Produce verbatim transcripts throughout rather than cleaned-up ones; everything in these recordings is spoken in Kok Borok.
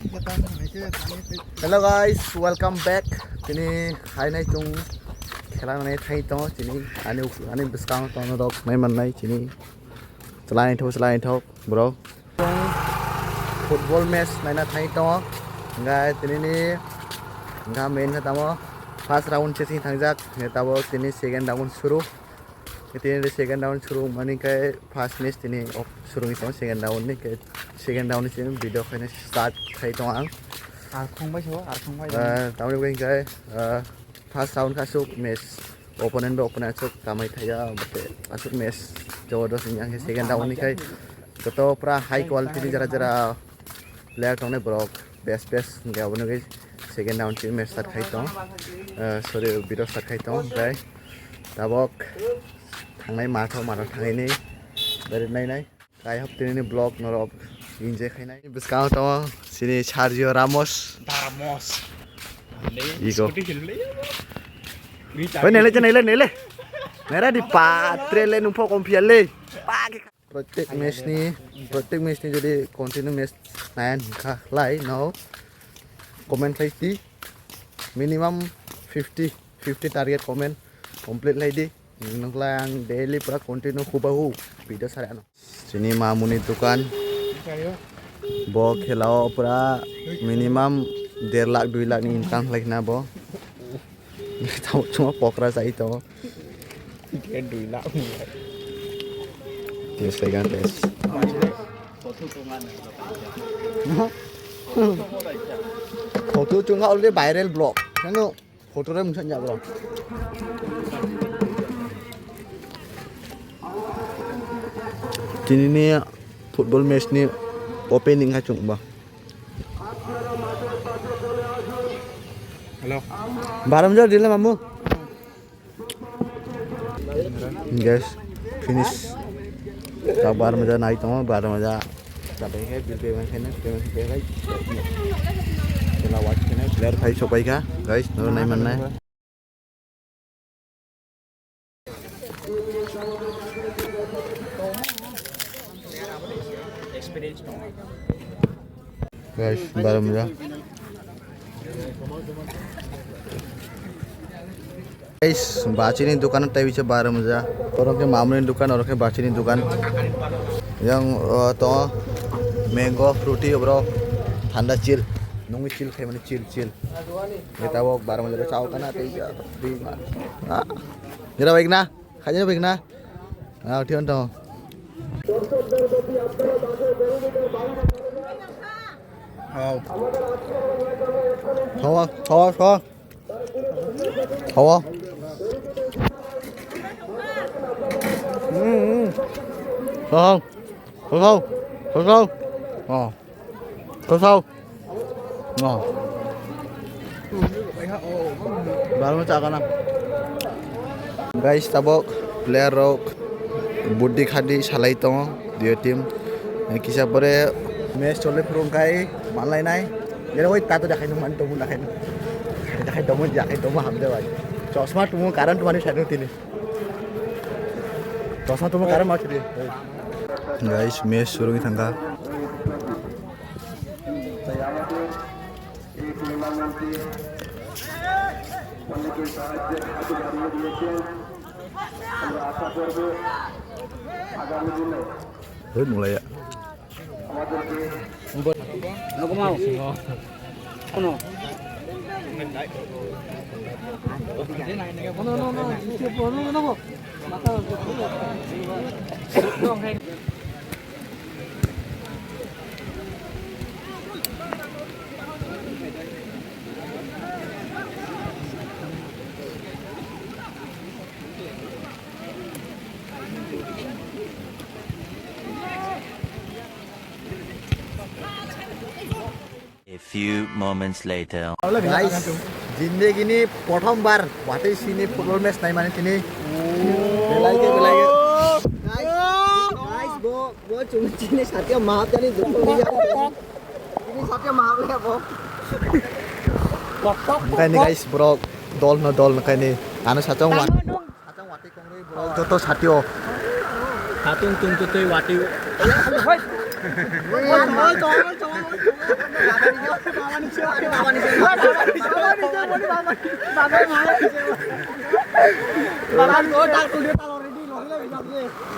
Hello guys, welcome back. Tini hainai chung khela nai thai to tini ani ani bwskango tono rok nai mannai tini chalai thok chalai thok bro. Football match naina thai to. Engai tini ni enga main kha tamo first round se sing thangjak. Tabo tini second round suru. Tini second round suru mani kai first match tini surung tong second round ni kai second round ni sini video khaina start khai tong ang. Ar khong bai so, ar khong bai. Eh, tamni bagwi kai, eh, first round ka suk match opponent bai opponent asuk tamai thaya bate asuk match jabardast ni ang second round ni kai joto pura high quality ni jara jara player tongnai borok best best hingke abono ke second round team match start khai tong. Eh, sorry, video start khai tong, oke. Tabok thangnai matho, matho thangini dari nai nai. Kai hop tini ni vlog norok enjoy khainai. Bwskango tongo sini Sergio Ramos. Ramos. Ego. Scooty khilmle. Oi, nele, nele, nele. Nera di patre le nungpho kompia le. Pak. Protek match ni, protek match ni jodi continue match nayan kha lai no comment khai di minimum fifty, fifty target comment complete lai di. Nukla ang daily pura continue hubahu video sari ano. Sini mamuni dukan. Bo khela o pura minimum der lakh dui lakh ni income lai na bo. Tamo chuma pokra chai tamo. Ke dui lakh. Tes pegang tes. Photo chunga already viral vlog. Nano photo re mungsa nyabro. Tini ni football match ni opening ha chungba. Hello. Baram jor dile mamu. Guys, finish. Ta bar maja nai tongo, bar maja. Ta bai hai, bil payment khaina, payment khai khai. Kela watch khaina, player khai sopai kha, guys, noro nai mannai. Guys, baro maja. Guys, bachini dukan tai bicha baro maja. Oro khe mamuni dukan, oro khe bachini dukan. Yang, uh, to mango, fruity, bro. Thanda chill. Nungwi chill khai mani chill, chill. Ni tabok baro maja chao kana tei ya. Di ma. Ah. Jera baik na? Khaja baik na? Ah, thion to. Hau. Hawa, hawa, hawa. Hawa. Hmm, hmm. Hawa. Hawa. Hawa. Oh. Kosau. Oh. Baru chakana. Guys, tabok player rok buddi khadi salai tongo, duo team. Kisa pore match chole phuru kai manlai nai. Jera oi tato dakhai nung man tomo dakhai nung. Dakhai tomo, dakhai tomo hamde bai. Chosma tumo karan tumani sadu tini. Chosma tumo karan ma chidi. Guys, match suru wngwi thangkha. Hoi mulai ya. A few moments later. Guys, zindagi ni prothom bar watwi sini football match nai mani tini. Belai ke, belai ke. Guys, guys, bo, bo chumi chini satya mahap jani dukho ni jani. Ini satya mahap le bo. Nokhaini guys, borok dol no dol nokhaini. Ano satya mahap. Joto satio. Hatung tung tu tui wati.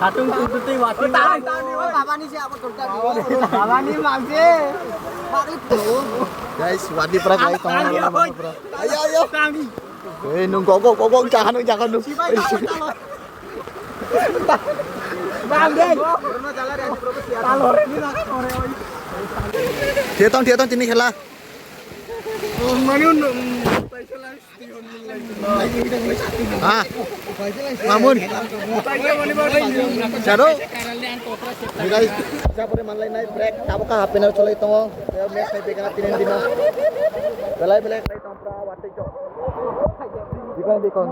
Satung tututwi wati. Babani mangse. Guys, wadi prak lai tong. Ayo, ayo. Eh, nung kok, kok, kok, kok, jangan, jangan, nung. Thiatong, thiatong, tini khela. Ah, Mamun. Charo. Guys, japore manlai nai break. Tabok ka half an hour cholai tongo. Match hai begana tinin dino. Belai belai. Dikon, dikon.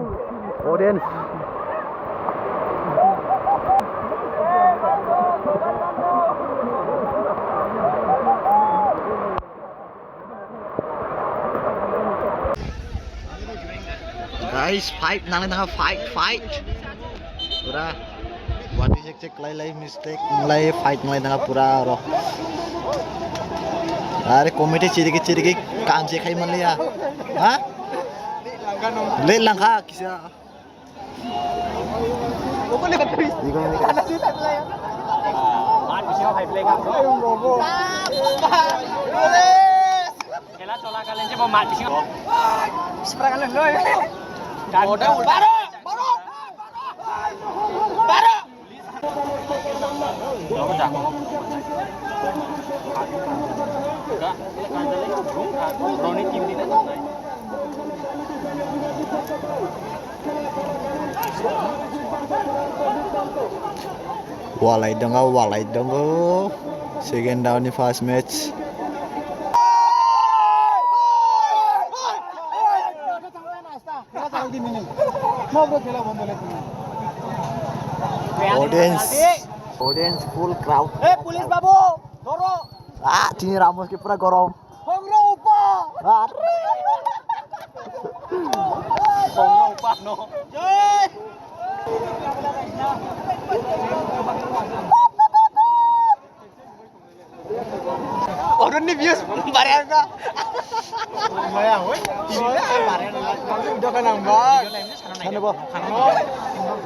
Audience. Guys, fight nang nang fight, fight. Pura. Wati check check lai lai mistake lai fight lai nang pura oro. Are committee chirigi chirigi kanji khai manliya. Ha? Late langkha kisa. Khela cholakalin se bo mat bisingo. Sipra kalin loi. Baro! Baro! Baro! Walai dongo, walai dongo. Second round ni first match. Audience, audience full crowd. Eh, police babu, doro. Ah, chini Ramos ke pura gorom. Hongro upa. Ah. Hongro upa no. Jai. Oronni views bareng ka. Maya hoi. Dokan ang ba. Ano ba?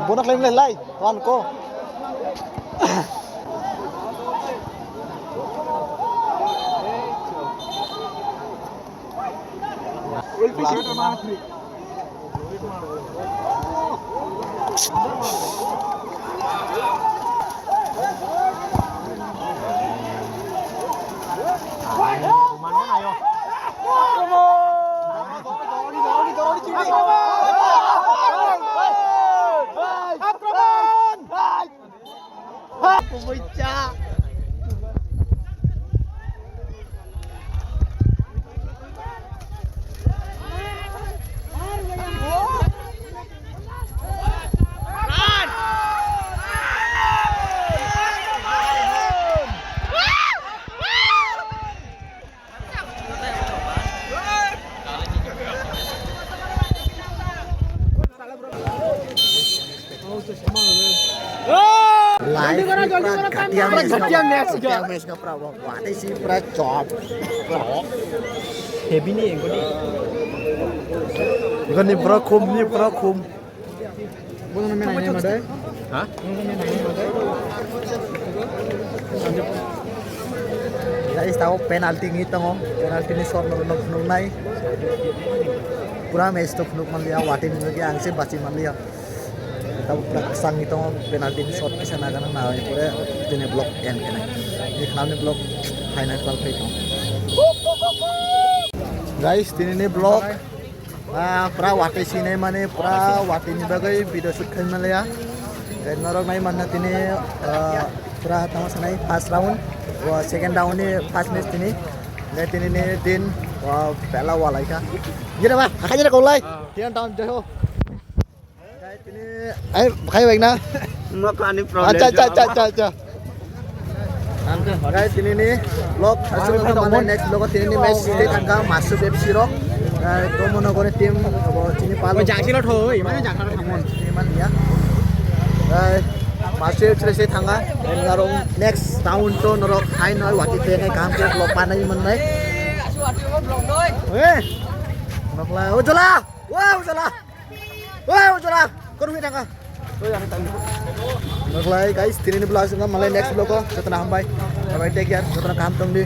Bonak lain lai, wan ko. Live pura ghatia match ka, ghatia match ka pura, wah, wah, tei si pura chop. Heavy ni engko ni. Engko ni pura khum, ni pura khum. Bono mena ni madai. Ha? Guys, tao penalty ni tongo, penalty ni shot no, no, no nai. Pura match to phunuk manliya, wati ni logi ang se bachi manliya. Tabo pura kwchangni tongo, penalty ni shot kisa nagana nai pore tini vlog end khe nai. Ni khnamni vlog final khlai phai tongo. Guys, tini ni vlog, ah, pura watwi sinai mani, pura watwi ni bagwi video shoot khai manliya. Eh, norok nai manna tini, ah, pura tamo sanai first round, o second round ni first match tini. Ngai tini ni din, o pela walai kha. Jira ba, akhai jira kolai. Tiang tam jai ho. Ai, khai bai na. Makani problem. Acha, acha, acha, acha, acha. Guys, tini ni vlog asuk ka mane next vlog tini ni match site thangka Masuk F C rok. Ai, to mono gore team abo chini palo. Jang silo thoi, mane jang silo thangmon. Chini man ya. Ai, Masir chire se thanga. Narong next round to norok hai noi wati te hai kaham ke vlog panai mannai. Eh. Nokla ujala. Wa ujala. Wa ujala. Koru hi thanga. Nokla guys, tini ni vlog sing malai next vlog ko. Jotona hambai. Bye bye, take care. Jotona kaham tongdi.